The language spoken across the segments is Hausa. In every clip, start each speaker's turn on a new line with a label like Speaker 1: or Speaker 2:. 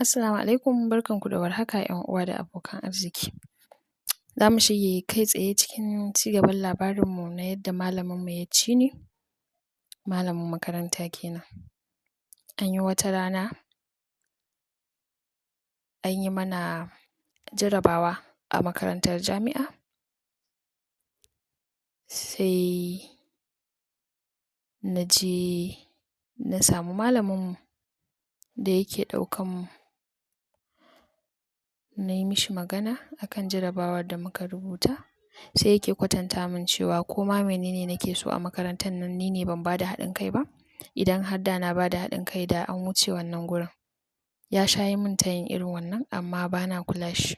Speaker 1: Assalamu alaikum barkanku da warhaka ƴan uwa da abokan arziki. Za mu shige kai tsaye cikin cigaban labarinmu na yadda malaminmu ya ci ni, malamin makaranta kenan. An yi wata rana an yi mana jarabawa a makarantar jami'a sai na je na samu malaminmu da yake ɗaukan mu na yi mishi magana akan jarabawar da muka rubuta, sai yake kwatanta min cewa ko ma mene ne nake so a makarantar nan ni ne ban bada haɗin kai ba, idan har da na bada haɗin kai da an wuce wannan gurin. Ya sha yi min tayin irin wannan amma bana kula shi.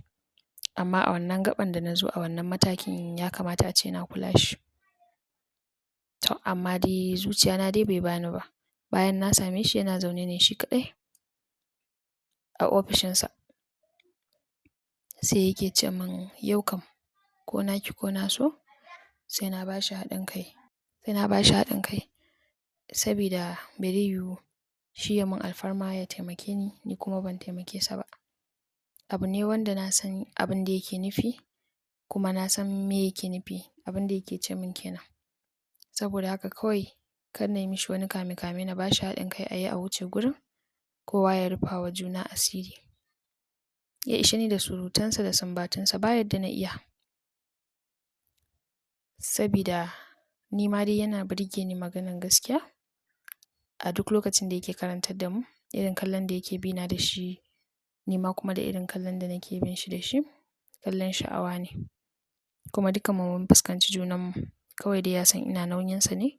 Speaker 1: Amma a wannan gaɓan da na zo a wannan matakin ya kamata a ce na kula shi. To amma dai zuciyana dai bai bani ba. Bayan na same shi yana zaune ne shi kaɗai a ofishinsa. Sai yake ce min yau kam ko na ƙi ko na so sai na ba shi haɗin kai, sai na ba shi haɗin kai sabida ba zai yiwu shi ya min alfarma ya taimake ni, ni kuma ban taimake sa ba. Abu ne wanda na san abin da yake nufi kuma na san me yake nufi, abin da yake ce min kenan. Saboda haka kawai kar na yi mishi wani kame-kame na ba shi haɗin kai a yi a wuce gurin, kowa ya rufa wa juna asiri. Ya ishe ni da surutansa da sumbatunsa ba yadda na iya. Sabida ni ma dai yana burge ni maganan gaskiya. A duk lokacin da yake karantar da mu, irin kallon da yake bi na da shi, ni ma kuma da irin kallon da nake bin shi da shi, kallon sha'awa ne. Kuma dukkanmu mun fuskanci junanmu. Kawai dai ya san ina nauyinsa ne,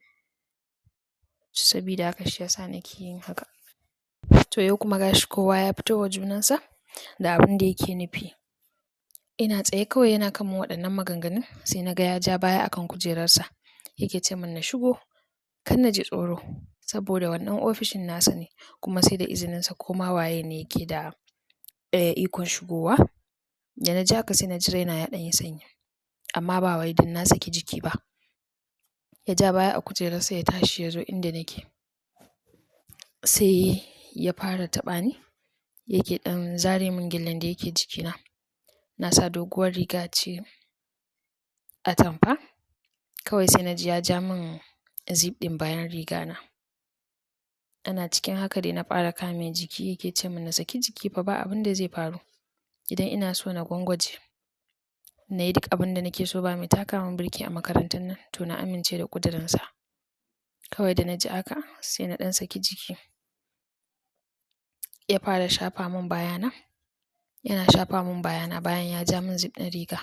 Speaker 1: sabida haka shi ya sa nake yin haka. To yau kuma gashi kowa ya fito wa junansa da abin da yake nufi. Ina tsaye kawai yana kan mun waɗannan maganganun sai na ga ya ja baya akan kujerarsa. Yake ce min na shigo, kar na ji tsoro saboda wannan ofishin nasa ne kuma sai da izininsa ko ma waye ne yake da ikon shigowa. Da na ji haka sai na ji raina ya ɗan yi sanyi. Amma ba wai don na saki jiki ba. Ya ja baya a kujerarsa ya tashi ya zo inda nake. Sai ya fara taɓa ni, yake ɗan zare min gyalen da yake jikina. Na sa doguwar riga ce atamfa. Kawai sai na ji ya ja min zip ɗin bayan rigana. Ana cikin haka dai na fara kame jiki yake ce min na saki jiki fa ba abin da zai faru. Idan ina so na gwangwaje, na yi duk abin da nake so ba mai taka min birki a makarantar nan to na amince da ƙudurinsa. Kawai da na ji haka sai na ɗan saki jiki. Ya fara shafa min bayana, yana shafa min bayana bayan ya ja min zip ɗin riga.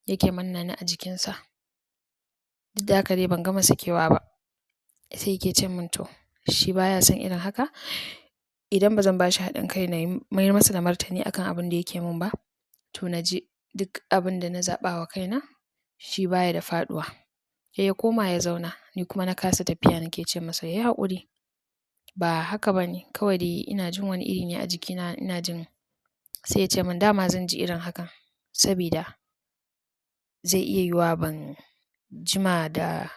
Speaker 1: Yake manna ni a jikinsa. Duk da haka dai ban gama sakewa ba. Sai yake ce min to shi baya son irin haka. Idan ba zan ba shi haɗin kai na yi mayar masa da martani akan abin da yake min ba, to na ji duk abin da na zaɓa wa kaina shi baya da faɗuwa. Sai ya koma ya zauna, ni kuma na kasa tafiya nake ce masa ya yi haƙuri. Ba haka ba ne, kawai dai ina jin wani iri ne a jikina ina jin sai ya ce min dama zan ji irin hakan sabida zai iya yiwuwa ban jima da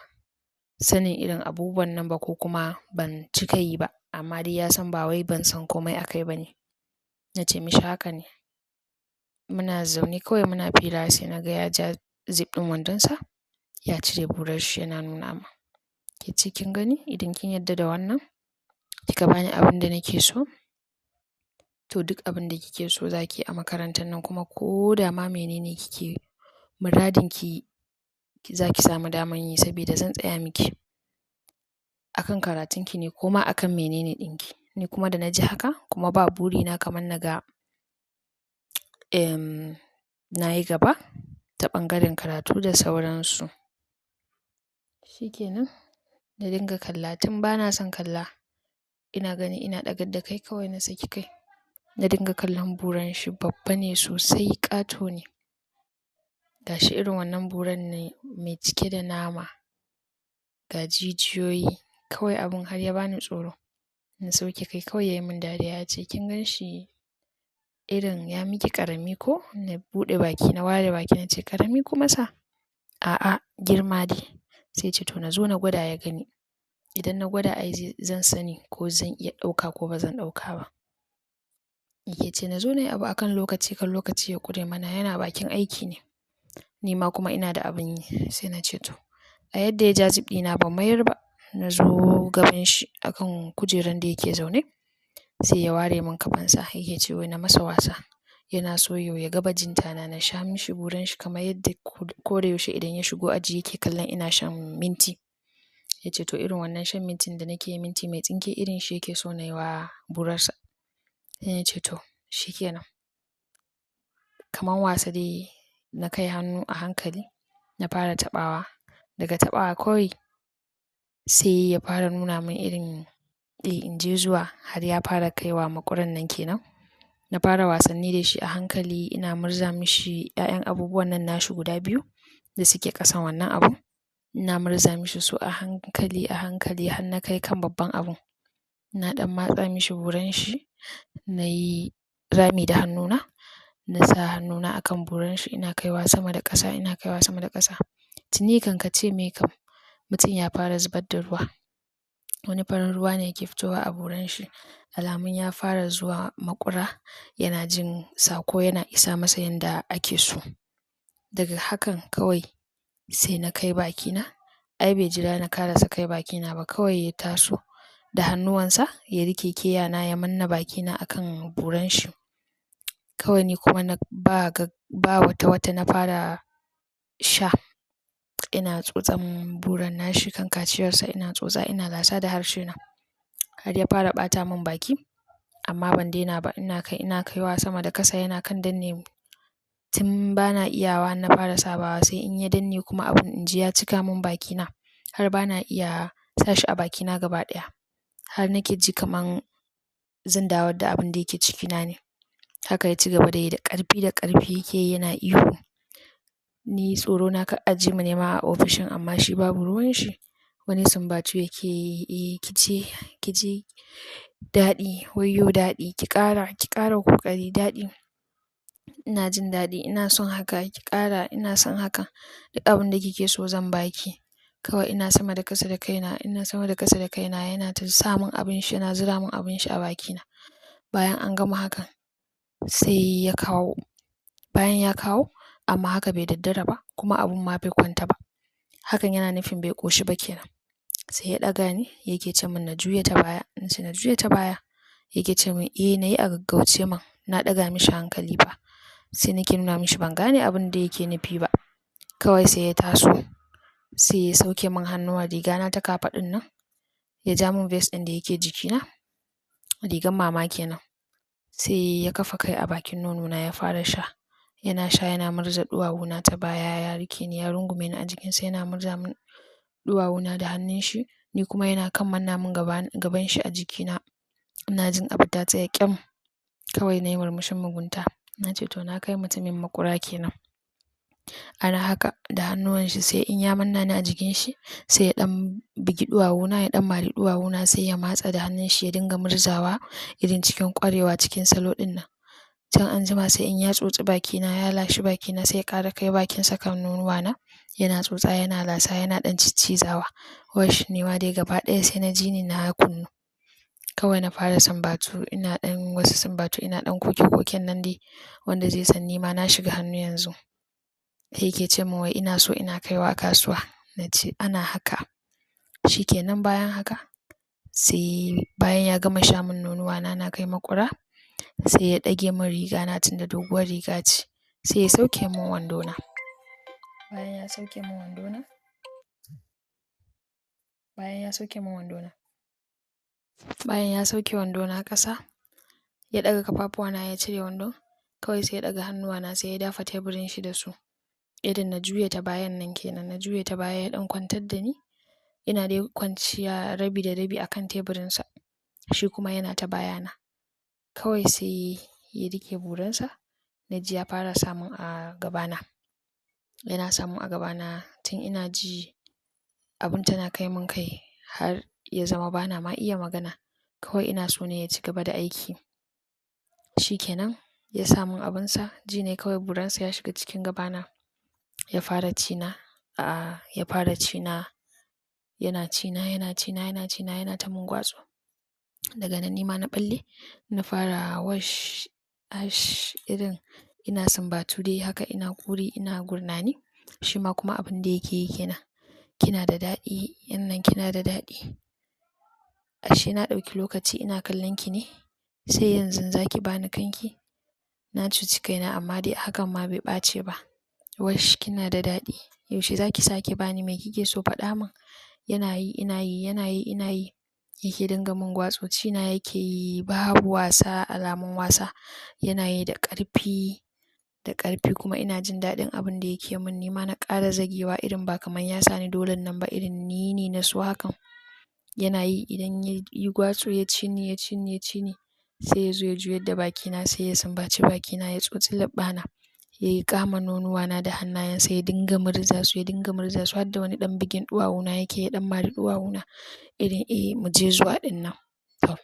Speaker 1: sanin irin abubuwan nan ba ko kuma ban cika yi ba, amma dai ya san ba wai ban san komai a kai ba ne. Na ce mishi haka ne. Muna zaune kawai muna fira sai na ga ya ja zip ɗin wandonsa, ya cire burar shi yana nuna min. Ya ce kin gani idan kin yarda da wannan, kika bani abin da nake so, to duk abin da kike so za ki yi a makarantar nan kuma ko da ma mene ne kike muradin ki za ki samu daman yi sabida zan tsaya miki akan karatunki ne ko ma akan mene ne ɗinki. Ni kuma da na ji haka kuma ba burina kamar na ga na yi gaba ta ɓangaren karatu da sauransu. Shi kenan na dinga kalla tun bana son kalla. Ina gani ina ɗagar da kai kawai na saki kai. Na dinga kallon buran shi babba ne sosai ƙato ne. Gashi irin wannan buran ne mai cike da nama ga jijiyoyi kawai abun har ya bani tsoro. Na sauke kai kawai ya yi min dariya ya ce kin gan shi irin ya miki ƙarami ko? Na buɗe baki na ware baki na ce ƙarami kuma sa? A'a girma dai. Sai ya ce to na zo na gwada ya gani. Idan na gwada ai zan sani ko zan iya ɗauka ko ba zan ɗauka ba. Yake ce na zo na yi abu akan lokaci kan lokaci ya ƙure mana, yana bakin aiki ne. Ni ma kuma ina da abin yi. Sai na ce to. A yadda ya ja zip ɗina ban mayar ba. Na zo gaban shi akan kujeran da yake zaune. Sai ya ware min kafansa yake ce wai na masa wasa. Yana so yau ya ga bajinta na, na sha mishi buran shi kamar yadda ko da yaushe idan ya shigo aji yake kallon ina shan minti. Ya ce to irin wannan shan mintin da nake yi, minti mai tsinke irin shi yake so na yi wa burarsa. Sai na ce to shikenan. Kaman wasa dai na kai hannu a hankali na fara taɓawa. Daga taɓawa kawai sai ya fara nuna min irin eh in je zuwa har ya fara kaiwa maƙuran nan kenan. Na fara wasanni da shi a hankali, ina murza mishi 'ya'yan abubuwan nan nashi guda biyu da suke ƙasan wannan abun. Ina murza mishi su a hankali a hankali har na kai kan babban abun. Na ɗan matsa mishi buran shi, na yi rami da hannuna, na sa hannuna a kan buran shi ina kaiwa sama da ƙasa, ina kaiwa sama da ƙasa. Tuni kan ka ce me kam mutum ya fara zubar da ruwa. Wani farin ruwa ne yake fitowa a buran shi. Alamun ya fara zuwa maƙura, yana jin sako yana isa masa yanda ake so. Daga hakan kawai sai na kai bakina. Ai bai jira na karasa kai bakina ba, kawai ya taso da hannuwansa ya riƙe keyana ya manna bakina a kan buran shi. Kawai ni kuma na ba ba wata wata na fara sha. Ina tsotsan buran nashi kan kaciyarsa, ina tsotsa ina lasa da harshe na har ya fara ɓata mun baki. Amma ban daina ba, ina kai ina kaiwa sama da ƙasa yana kan danne mu. Tun bana iyawa na fara sabawa sai in ya danne kuma abun in ji ya cika mun bakina har bana iya sa shi a bakina gaba ɗaya. Har nake ji kaman zan dawo da abin da yake cikina ne. Haka ya ci gaba da yi da ƙarfi da ƙarfi yake yi yana ihu. Ni tsoro na kar a ji mu nema a ofishin amma shi babu ruwan shi. Wani sumbatu yake yi, eh ki je, ki je daɗi, wayyo daɗi, ki ƙara, ki ƙara ƙoƙari daɗi. Ina jin daɗi, ina son haka, ki ƙara, ina son haka. Duk abin da kike so zan ba ki. Kawai ina sama da ƙasa da kaina, ina sama da ƙasa da kaina, yana ta sa mun abin shi, yana zura mun abin shi a bakina. Bayan an gama hakan sai ya kawo. Bayan ya kawo amma haka bai daddara ba kuma abun ma bai kwanta ba. Hakan yana nufin bai ƙoshi ba kenan. Sai ya ɗaga ni yake ce mun na juya ta baya. Na ce na juya ta baya. Yake ce mun eh na yi a gaggauce man. Na ɗaga mishi hankali fa. Sai nake nuna mishi ban gane abin da yake nufi ba. Kawai sai ya taso, sai ya sauke mun hannuwan rigana ta kafaɗun nan, ya ja mun vest ɗin da yake jikina, rigar mama kenan. Sai ya kafa kai a bakin nonona ya fara sha. Yana sha yana murza ɗuwawuna ta baya, ya riƙe ni, ya rungume ni a jikinsa, yana murza mun ɗuwawuna da hannun shi. Ni kuma yana kan manna mun gaban shi a jikina. Ina jin abu ta tsaya ƙyam. Kawai na yi murmushin mugunta. Na ce to na kai mutumin maƙura kenan. Ana haka da hannuwan shi sai in ya manna ni a jikin shi sai ya ɗan bugi ɗuwawuna, ya ɗan mari ɗuwawuna sai ya matsa da hannun shi ya dinga murzawa irin cikin ƙwarewa cikin salo ɗin nan. Can anjima sai in ya tsotsi bakina, ya lashe bakina sai ya ƙara kai bakinsa kan nonuwana. Yana tsotsa, yana lasa, yana ɗan ciccizawa. Wash ni ma dai gaba ɗaya sai na ji ni na kunnu. Kawai na fara sumbatu, ina ɗan wasu sumbatu, ina ɗan koke-koken nan dai wanda zai san ni ma na shiga hannu yanzu. Sai yake ce mun wai ina so ina kaiwa kasuwa. Na ce ana haka. Shikenan bayan haka sai bayan ya gama sha mun nonuwana na kai maƙura sai ya ɗage mun rigana tunda doguwar riga ce. Sai ya sauke mun wandona. Bayan ya sauke mun wandona, bayan ya sauke mun wandona, bayan ya sauke wandona ƙasa, ya ɗaga ƙafafuwana ya cire wandon. Kawai sai ya ɗaga hannuwana sai ya dafa teburin shi da su. Irin na juya ta bayan nan kenan, na juya ta baya ya ɗan kwantar da ni. Ina dai kwanciya rabi da rabi a kan teburinsa. Shi kuma yana ta bayana. Kawai sai ya riƙe buransa. Na ji ya fara samun a gabana. Yana samun a gabana tun ina ji abun tana kai mun kai har ya zama bana ma iya magana. Kawai ina so ne ya ci gaba da aiki. Shikenan ya sa mun abunsa, ji ne kawai buransa ya shiga cikin gabana. Ya fara cina, a ya fara cina, yana cina, yana cina, yana cina, yana ta mun gwatsu. Daga nan ni ma na ɓalle, na fara wash. Ash, irin ina sumbatu dai haka, ina kuri, ina gurnani. Shi ma kuma abin da yake yi kenan. Kina da daɗi, yan nan kina da daɗi. Ashe na ɗauki lokaci ina kallon ki ne, sai yanzu za ki bani kanki. Na cuci kaina, amma dai hakan ma bai ɓace ba. Wash, kina da daɗi. Yaushe za ki sake bani? Me kike so, faɗa min? Yana yi ina yi, yana yi ina yi. Yake dinga min gwatso, cina yake yi, babu wasa, alamun wasa. Yana yi da ƙarfi, da ƙarfi, kuma ina jin daɗin abin da yake min. Ni ma na ƙara zagewa, irin ba kamar ya sani dolen nan ba, irin ni ne na so hakan. Yana yi, idan ya yi gwatso, ya ci ni, ya ci ni, ya ci ni, sai ya zo ya juyar da bakina, sai ya sumbaci bakina, ya tsotsi leɓɓana, ya yi kama nonuwana da hannayensa, ya dinga murza su, ya dinga murza su, har da wani ɗan bigin ɗuwawuna yake, ya ɗan mari ɗuwawuna, irin eh mu je zuwa ɗin nan. To,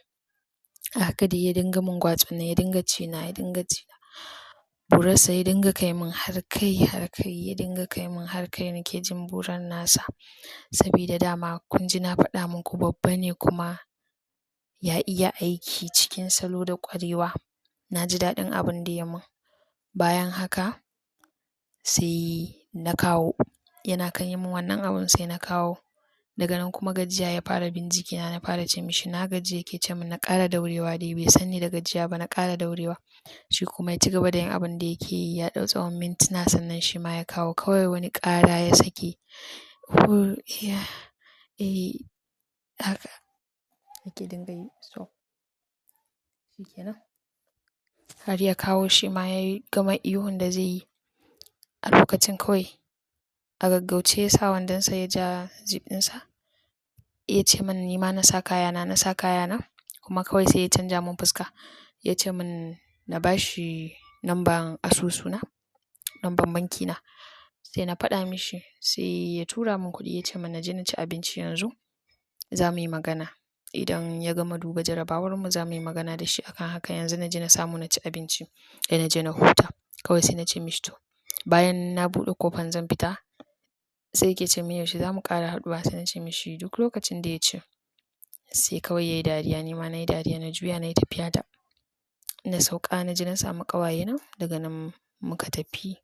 Speaker 1: a haka dai ya dinga mun gwatsun nan, ya dinga ci na, ya dinga ci na. Burarsa ya dinga kai min har kai, har kai, ya dinga kai min har kai, nake jin buran nasa. Sabida dama kun ji na faɗa muku, babba ne kuma ya iya aiki cikin salo da ƙwarewa. Na ji daɗin abin da ya mun. Bayan haka sai na kawo, yana kan yi min wannan abun sai na kawo. Daga nan kuma gajiya ya fara bin jikina, na fara ce mishi na gaji, yake ce min na ƙara daurewa dai, bai san ni da gajiya ba, na ƙara daurewa. Shi kuma ya ci gaba da yin abin da yake yi, ya ɗau tsawon mintuna, sannan shi ma ya kawo. Kawai wani ƙara ya saki. Ya, eh, haka yake dinga yi. So, shi kenan. Har ya kawo, shi ma ya gama ihun da zai yi. A lokacin kawai a gaggauce ya sa wandonsa, ya ja zip ɗinsa. Ya ce min ni ma na sa kayana, na sa kayana, kuma kawai sai ya canja mun fuska. Ya ce min na bashi namban asusuna, namban banki na. Sai na faɗa mishi, sai ya tura min kuɗi, ya ce min na je na ci abinci yanzu. Za mu yi magana. Idan ya gama duba jarabawar mu, za mu yi magana da shi akan haka, yanzu na je na samu na ci abinci, sai na je na huta. Kawai sai na ce mishi to. Bayan na buɗe kofan zan fita, sai yake ce min yaushe za mu ƙara haɗuwa? Sai na ce mishi duk lokacin da ya ce. Sai kawai ya yi dariya, ni ma na yi dariya, na juya na yi tafiya ta. Na sauka, na je na samu ƙawayena, daga nan muka tafi.